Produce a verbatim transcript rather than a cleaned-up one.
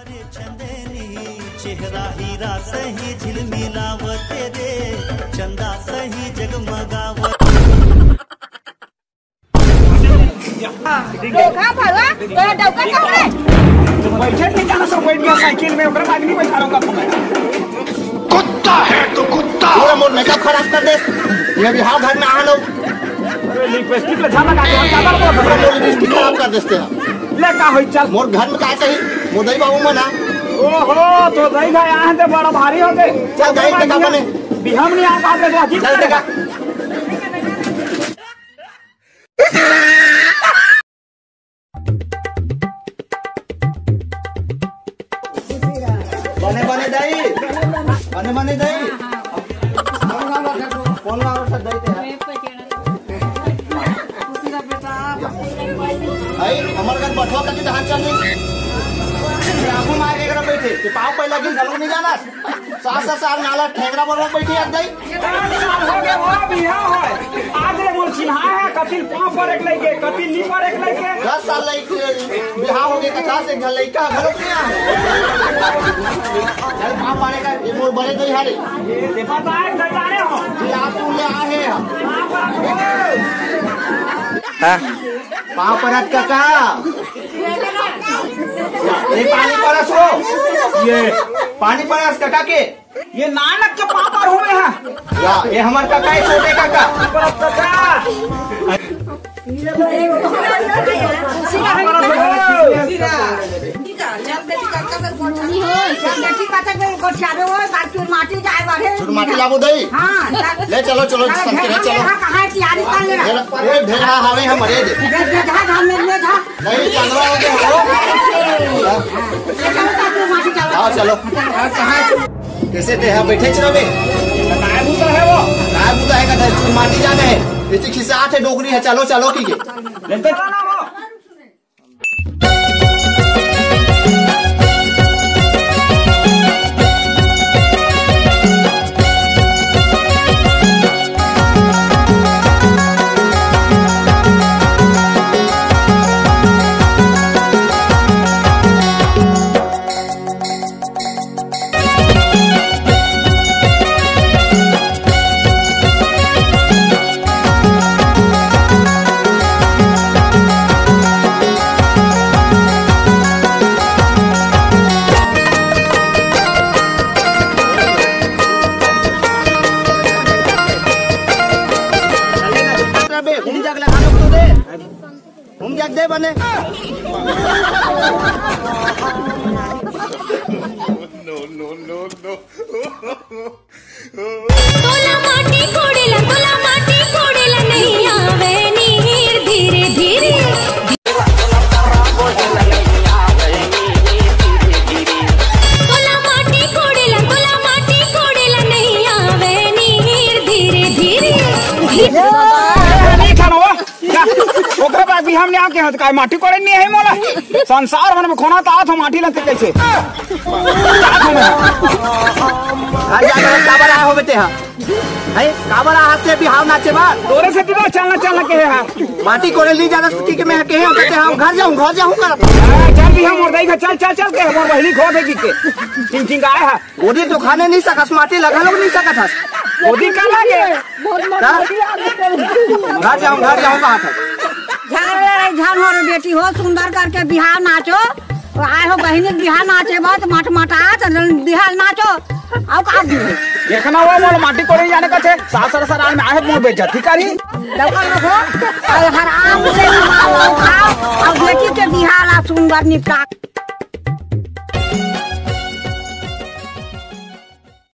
चंदनी चेहरा हीरा सही झिलमिलावत रे, चंदा सही जगमगावत। देखा भला, तोरा डौका कहले। बैठे नहीं जाना, सब बैठ गया साइकिल में, ओकरे बाद नहीं बैठा रहूंगा तुम्हें। कुत्ता है तू, कुत्ता। पूरा मोर मेकअप खराब कर दे। ये भी हाथ धरना आ लो। अरे लिपस्टिक ले झाला का, हम ज्यादा बोल रहे हैं। लिपस्टिक खराब कर देते हैं। ले का होई, चल। मोर घर में का कही, मोदई बाबू मना। ओहो, तो दई भाई यहाँ ते बड़ा भारी हो गए। चल, दई देखा बने। बिहाम नहीं आ पाते तो अजीब चल लगेगा। देखा। बने बने दई, बने बने दई। फोन ला रहा था दई ते। भाई, हमर घर बठवा कति धान चली। आगू मार के घर बैठे, तो पाँव पहला दिन घलो नहीं जाना। सास ससुर नाला ठेकरा पर बैठी आ गई। दस साल हो गए, वो बिहाव है। आज ले मोर चिन्हा है, कथिन पाँव पर एक लइके, कथिन नी पर एक लइके। दस साल लइके बिहाव हो गए, पचास एक घर लइका, घर पे आ। चल, पाँव पड़ेगा, ये मोर बड़े दई हारे। ये देखा तो आए, घर जाने हो। ये आप तू ले आ है हम। हाँ। पाँव परत कका। ये पानी परस हो। ये पानी परस कका के। ये नानक के पापड़ हुए हैं। या, ये हमर काका है, छोटे काका। बड़ा काका। चुरमाटी लाबो दई। हाँ, ले चलो, चलो, संत के घर चलो। कहाँ है, तैयारी कर ले। ढेर, ए, ढेर हवे हमरे दे। ले, ले जा, जा, ले, ले जा। नहीं, चलवा हो गया, हो। हाँ, चलो। कैसे ते हैं, बैठे चलो बे। काय बुता है वो? काय बुता है, कहता है, चुरमाटी जाना है। इतनी खिसा आते डोकरी है, चलो, चलो, ठीक है। लेते चलो ना वो। घूम जाग लगा लो तो दे। घूम जाग दे बने। तोला माटी कोड़ेला, तोला माटी कोड़ेला नहीं आवे नीर धीरे धीरे। तोला माटी कोड़ेला, तोला माटी कोड़ेला नहीं आवे नीर धीरे धीरे। नहीं खाना हुआ। जा, ओकरे बाद भी हम नहीं आके हत काय माटी कोड़े नहीं है मोला। संसार भर में खोना ता तो माटी लगते कैसे? जा खोना। आज जा, काबर आए हो बेटे, हाँ? है, काबर आ हाथ से बिहाव नाचे बार? तोरे से तो चलना, चलना के है। माटी कोड़े ली जाना सुखी के मैं के हम कहते हम घर जाऊं, घर जाऊं कर। हाँ, चल भी हम और देगा, चल, चल, चल के हम और बहिनी खो देगी के। चिंग चिंग आए है। ओदी तो खाने नहीं सकस, माटी लगा लो नहीं सकत हस। ओदी का लागे? का? घर जाऊं, घर जाऊं, बात है। झाड़ रे, झाड़ हो रे बेटी हो, सुंदर करके बिहाव नाचो। आए हो बहिनी बिहाव नाचे, बहुत मटमटा, तो बिहाव नाचो। आओ का दी? देखना हुआ मोर माटी कोड़े जाने का छे, सासर सरान में आए मोर बेइज्जती करी। दौका रखो, और हराम से कमाओ, खाओ, और बेटी के बिहाव ला सुंदर निपटा।